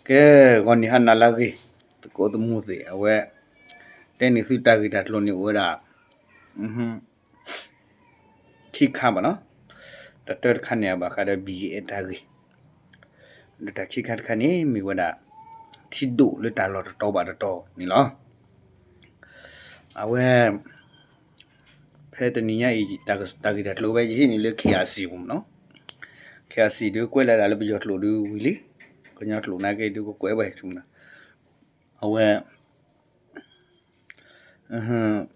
ကဲ ဂီၤနံၤဟါနၤလၢအဂ့ၤ သကိးသမူသ့ၣ် အဝဲ တဲန့ၢ်သုတၢ်ဂ့ၢ်တၢ်ကျိၤန့ၣ်အိၣ်ဝဲဒၣ် ခံခါဘၣ်နီၤ. တၢ်တၢတခါန့ၣ် အဘၣ်ဃးဒီး ဘံၣ်ယဲၢ်အဲၣ် တၢ်ဂ့ၢ်, ဒီးတၢ်ခံခါတခါန့ၣ် မ့ၢ်ဝဲဒၣ် ထံဒိၣ်လၢတၢ်လီၢ်တတီၤဘၣ်တတီၤန့ၣ်လီၤ. အဝဲ ဖဲတနံၤညါအံၤ တၢ်ဂ့ၢ်တၢ်ကျိၤဝဲယဟံးန့ၢ်လၢ KIC ပူၤမ့ၢ်နီၤ. KIC ဒုးကွဲးလီၤဒၣ်လၢပယီၤကျိာ်ဒုးဝံၤလံ, ကညီကျိာ်နာ်က့ဒုးကကွဲးဝဲ, အဝဲ ခီ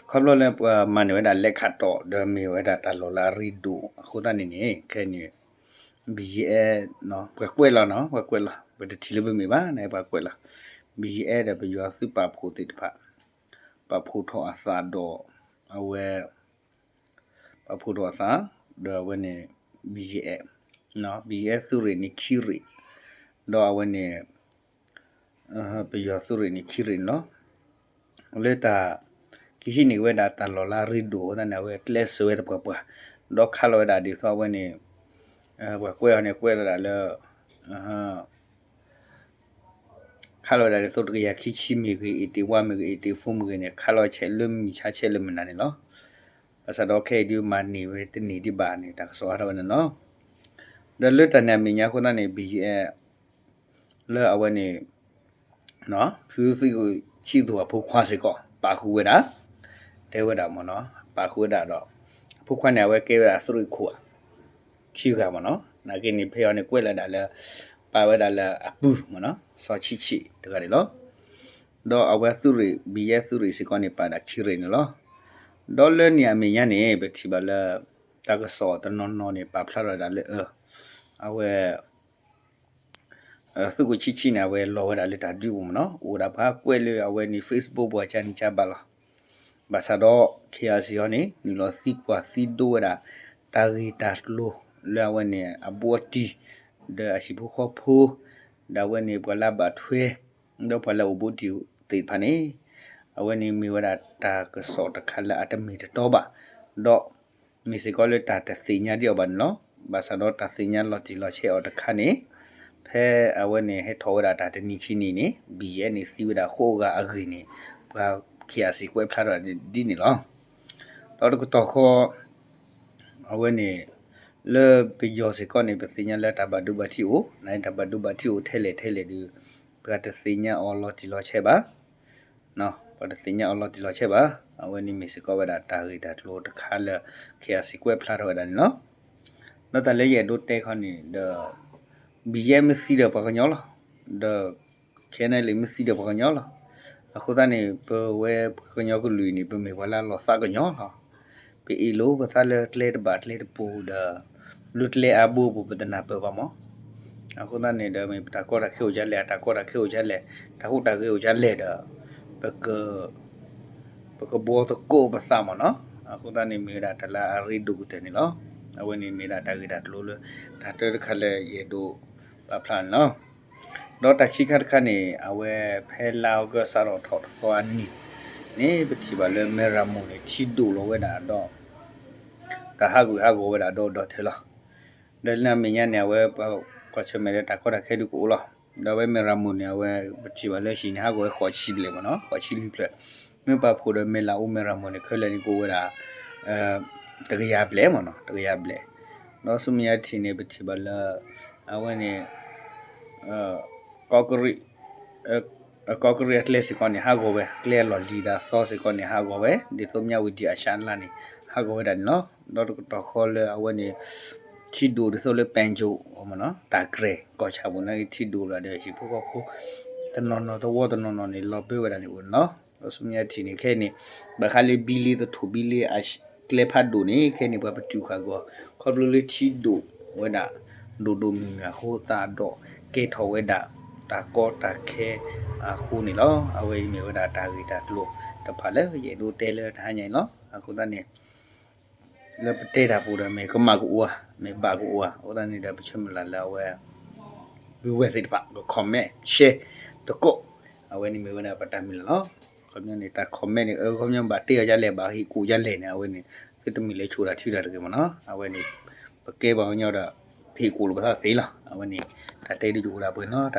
ဖျိလၢပှၤမၤန့ၢ်ဝဲဒၣ်လဲးခးတီၣ် ဒီးမ့ၢ်ဝဲဒၣ်တၢ်လီၢ်လၢအရ့ဒိၣ်အဃိသတးန့ၣ်န့ၣ် ခဲအံၤန့ၣ် ဘံၣ်ယဲၢ်အဲၣ် ပှၤကွဲးလီၤနီၤ, ပှၤကွဲးလီၤ, ပတထံၣ်လၢပမ့ၢ်ဘၣ်န့ၣ် ပှၤကွဲးလီၤ. ဘံၣ်ယဲၢ်အဲၣ် ဒီးပယီၤသုးပာ်ဖှိၣ်သ့ၣ်တဖၣ် ပာ်ဖှိၣ်ထီၣ်အသးဒီး အဝဲ ပာ်ဖှိၣ်ထီၣ်အသး ဒီးအဝဲန့ၣ် ဘံၣ်ယဲၢ်အဲၣ်, ဘံၣ်ယဲၢ်အဲၣ်သုးရ့ၣ်န့ၣ်ခံရ့ၣ်, ဒီးအဝဲန့ၣ် ပယီၤသုးရ့ၣ်န့ၣ်ခံရ့ၣ်န့ၣ်လီၤ. လၢတၢ် ကဟံးန့ၢ်ဝဲဒၣ်တၢ်လီၢ်လၢအရ့ဒိၣ်အဃိသတးန့ၣ် အဝဲကျဲးစၢးဝဲသပှၢ်ပှၢ်, ဒီးခးလီၤဝဲဒၣ်ဒ်သိးအဝဲန့ၣ် ပှၤကွဲးအီၤန့ၣ် ကွဲးလီၤဒၣ်လၢ ခးလီၤဝဲဒၣ်ဒ်သိးတကယၤခံဆံမ့ၢ်ဂ့ၤ, အ့ၣ်တ့ၢ်ဝါမ့ၢ်ဂ့ၤ, အ့ၣ်တ့ၢ်ဖိမ့ၢ်ဂ့ၤန့ၣ် ခးလီၤဆဲးလၢမုၢ်ဆါဆဲးလၢမုၢ်နၤန့ၣ်လီၤ. ဘၣ်ဆၣ်ဒီးခဲအံၤဒုးမၤန့ၢ်ဝဲတန့ၢ်ဒံးဘၣ်န့ၣ် တၢ်ကစီၣ်ဟးထီၣ်ဝဲန့ၣ်လီၤ. ဒီးလၢတၢ်န့ၣ်အမဲာ်ညါအဃိသတးန့ၣ် ဘံၣ်ယဲၢ်အဲၣ် လၢအဝဲန့ၣ် သုး သုးခိၣ်ဆံသူၣ်အဖိခွါစ့ၢ်ကီး ပာ်ဃုာ်ဝဲဒၣ်, တဲဝဲဒၣ်မ့ၢ်နီၤ, ပာ်ဃုာ်ဝဲဒၣ်ဒီး အဖိခွါန့ၣ် အဝဲကဲဝဲဒၣ်သုးရ့ၣ်ခိၣ်ဧါ, ခံဂၤမ့ၢ်နီၤ, နာ်က့န့ၣ် ဖဲအံၤန့ၣ်ကွဲးလီၤဒၣ်လၢ ပာ်ဝဲဒၣ်လၢအပုၢ်မ့ၢ်နီၤ, စီၤဆံးဆံးတဂၤန့ၣ်လီၤ. ဒီးအဝဲသုးရ့ၣ် ဘံၣ်ယဲၢ်သုးရ့ၣ်စ့ၢ်ကီးန့ၣ် ပာ်ဒၣ်ခံရ့ၣ်န့ၣ်လီၤ. ဒီးလၢန့ၣ်အမဲာ်ညါန့ၣ် ပထံၣ်ဘၣ်လၢ တၢ်ကစီၣ်တနီၤနီၤန့ၣ် ပာ်ဖျါထီၣ်ဒၣ်လၢ အဝဲ သုးခိၣ်ဆံးဆံးန့ၣ် အဝဲလီၤဝဲဒၣ်လၢတၢ်ဒုးပူၤမ့ၢ်နီၤ, အိၣ်ဒၣ်ပှၤကွဲးလၢအဝဲန့ၣ် Facebook ပူၤအကၢ်န့ၣ်ကၢ်ဘၣ်လီၤ. ဘၣ်ဆၣ်ဒီး ခ့ၣ်အၣ်စံၣ်အံၤန့ၣ် နုာ်လီၤသံကွၢ်သံဒိးဝဲဒၣ် တၢ်ဂ့ၢ်တၢ်ကျိၤလၢအဝဲန့ၣ် အဘူးအတံၢ် ဒီးအဟံၣ်ဖိဃီဖိ ဒီးအဝဲန့ၣ် ပှၤလၢအဘၣ်ထွဲ ဒီးပှၤလၢအအိၣ်ဘူးတံၢ်သ့ၣ်တဖၣ်န့ၣ် အဝဲန့ၣ်မ့ၢ်ဝဲဒၣ်တၢ်ကစီၣ်တခါလၢအတမ့ၢ်တတီဘၣ်, ဒီး မ့ၢ်စ့ၢ်ကီးလၢတၢ်တသ့ၣ်ညါဒံးအီၤဘၣ်န့ၣ်လီၤ. ဘၣ်ဆၣ်ဒီးတၢ်သ့ၣ်ညါလီၤတံၢ်လီၤဆဲးအီၤတခါန့ၣ် ဖဲအဝဲန့ၣ်ဟဲထီၣ်ဝဲဒၣ်တၢ်တနံၤခံနံၤန့ၣ် ဘံၣ်ယဲၢ်န့ၣ်သံဝဲဒၣ်ဃိးဂၤအဂ့ၢ်န့ၣ် ပှၤ ခ့ၣ်အၣ်စံၣ်ကွဲးဖျါထီၣ်ဒ်န့ၣ်လီၤ. ဒီးတကတီၢ်ဃီ အဝဲန့ၣ် လၢပယီၤစ့ၢ်ကီးန့ၣ် ပသ့ၣ်ညါလၢတၢ်ဘၣ်ဒိဘၣ်ထံးအိၣ်, နတၢ်ဘၣ်ဒိဘၣ်ထံးအိၣ်ထဲလဲၣ်ထဲလဲၣ်ဒီး ပှၤတသ့ၣ်ညါအီၤလီၤတံၢ်လီၤဆဲးဘၣ် ပှၤတသ့ၣ်ညါအီၤလီၤတံၢ်လီၤဆဲးဘၣ်. အဝဲန့ၣ်မ့ၢ်စ့ၢ်ကီးဝဲဒၣ်တၢ်ဂ့ၢ်တၢ်ကျိၤတခါလၢ ခ့ၣ်အၣ်စံၣ်ကွဲးဖျါထီၣ်ဝဲဒၣ်န့ၣ်လီၤ. ဒီးတၢ်လၢယအဲၣ်ဒိးတဲခီန့ၣ်ဒီး ဘံၣ်ယဲၢ်မ့ၢ်သံဒီးပှၤကညီလီၤ. ဒီး ခဲအံၤန့ၣ်လံမ့ၢ်သံဒီးပှၤကညီလီၤ. အဃိသတးန့ၣ် ပဝဲပှၤကညီကလုာ်အံၤန့ၣ် ပမ့ၢ်ပှၤလၢအလီၤသးကညီလီၤ. ပအ့ၣ်လိာ်ပသးလၢကျဲတဘၣ်ကျဲတပူၤဒီး လၢကျဲအါဘိပူၤ ပတနၢ်ပၢၢ်ဘၣ်မး. အဃိသတးန့ၣ်ဒီး မ့ၢ်ပတၢ်ကီတၢ်ခဲအိၣ်ဒ်လဲၣ်, အတၢ်ကီတၢ်ခဲအိၣ်ဒ်လဲၣ်, တၢ်ဟူးတၢ်ဂဲၤအိၣ်ဒ်လဲၣ်ဒီး ပကဘှီသကိးပသးမ့ၢ်နီၤ. အဃိသတးန့ၣ် မ့ၢ်ဝဲဒၣ်တၢ်လၢအရ့ဒိၣ်ကတၢၢ်န့ၣ်လီၤ. အဝဲန့ၣ်မ့ၢ်ဒၣ်တၢ်ဂ့ၢ်တၢ်ကျိၤလၢ တၢ်တၢတခါလၢယအဲၣ်ဒိးပာ်ဖျါန့ၣ်လီၤ. ဒီးတၢ်ခံခါတခါန့ၣ် အဝဲဖဲလါအီကူးစးထီၣ်ထီၣ်တသီအနံၤန့ၣ် ပထံၣ်ဘၣ်လၢမဲၢ်ရမူၢ်န့ၣ် ထံဒိၣ်လီၤဝဲဒၣ်ဒီး တၢ်ဟးဂူာ်ဟးဂီၤဝဲဒၣ်ဒီဒီထၢလီၤ. ဒီးလၢအမဲာ်ညါန့ၣ် အဝဲပှၤကွၢ်ဆၢၣ်မဲာ်လၢတၢ်ကီတၢ်ခဲဒုးကအိၣ်လီၤ. ဒီးအဝဲမဲၢ်ရမူၢ်န့ၣ် အဝဲပထံၣ်ဘၣ်လၢဟံၣ်န့ၣ် ဟးဂီၤဝဲဃိးဆံဘျဲၣ်မ့ၢ်နီၤ, ဃိးဆံလွံၢ်ဖျၢၣ်. မ့ၢ်ပာ်ဖှိၣ်ဒီးမဲၢ်လးအူမဲၢ်ရမူၢ်န့ၣ် ခဲလၢာ်န့ၣ်ကအိၣ်ဝဲဒၣ် တကယၤဘျဲၣ်မ့ၢ်နီၤ, တကယၤဘျဲၣ်. ဒီးဆူမဲာ်ညါထံၣ်န့ၣ် ပထံၣ်ဘၣ်လၢ အဝဲန့ၣ် ကီးကရံး ကီးကရံးအကျဲစ့ၢ်ကီးန့ၣ် ဟးဂီၤဝဲ, ကျဲအလီၢ်လံၤဒီးအသီစ့ၢ်ကီးန့ၣ် ဟးဂီၤဝဲ, ဒ်သိးမြဝတီ အရှါလါန့ၣ် ဟးဂီၤဝဲဒၣ်န့ၣ်လီၤ. ဒီးတကတီၢ်ဃီလၢအဝဲန့ၣ် ထံဒိၣ်ဒ်သိးလၢ ပန်ကၠိ တၢ်ကြဲၢ် ကီၢ်ဆၣ်ပူၤန့ၣ် ထံဒိၣ်လီၤဒီး ဟံၣ်ဖိဃီဖိ တနီၤနီၤသဝီတနီၤနီၤန့ၣ် လီၤဘၢဝဲဒၣ်န့ၣ်အိၣ်န့ၣ်လီၤ. ဒီးဆူမဲာ်ညါထံၣ်န့ၣ် ခဲအံၤန့ၣ် ဘၣ်ဃးလၢဘံလ့သထိၣ်ဘံလ့အကျဲဖးဒိၣ်န့ၣ် ခဲအံၤန့ၣ် ပှၤပတုာ်ဃာ်ကီး ခီဖျိလၢထံဒိၣ်ဝဲဒၣ် ဒိၣ်ဒိၣ်မုၢ်မုၢ်အဃိသတးဒီး ကဲထီၣ်ဝဲဒၣ်တၢ်ကီတၢ်ခဲအဃိန့ၣ်လီၤ. အဝဲအံၤမ့ၢ်ဝဲဒၣ်တၢ်ဂ့ၢ်တၢ်ကျိၤတဖၣ်လၢယအဲၣ်ဒိးတဲလၢတဟါညါအံၤလီၤ. အဃိသတးန့ၣ် လၢပတဲတၢ်ပူၤဒီး မ့ၢ်ကမၣ်ကအိၣ်ဧါ, မ့ၢ်ဘၣ်ကအိၣ်ဧါ, အဃိသတးန့ၣ်ဒီး ပဆၢမုၢ်လၢ်လၢအဝဲ ဝံၤဝဲသ့ၣ်တဖၣ် က comment share သကိး, အဝဲန့ၣ်မ့ၢ်ဝဲဒၣ်ပတၢ်မုၢ်လၢ်လီၤ. ခီပညီန့ၣ် တၢ် comment န့ၣ် အ ခီပညီဘၣ်တဲအီၤဒ်လဲၣ် ဘၣ်ဟ့ၣ်ကူၣ်ဒ်လဲၣ်န့ၣ် အဝဲန့ၣ် သုတမ့ၢ်လၢဆိၣ်တၢ်ထုတၢ်တဂ့ၤမ့ၢ်နီၤ. အဝဲန့ၣ် ပကဲပှၤကညီဒီး ပဟ့ၣ်ကူၣ်လိာ်ပသးသ့လီၤ. အဝဲန့ၣ် တၢ် တၢ်တဲဒုးယအိၣ်ဒၣ်ပှဲၤနီၤ, တၢ်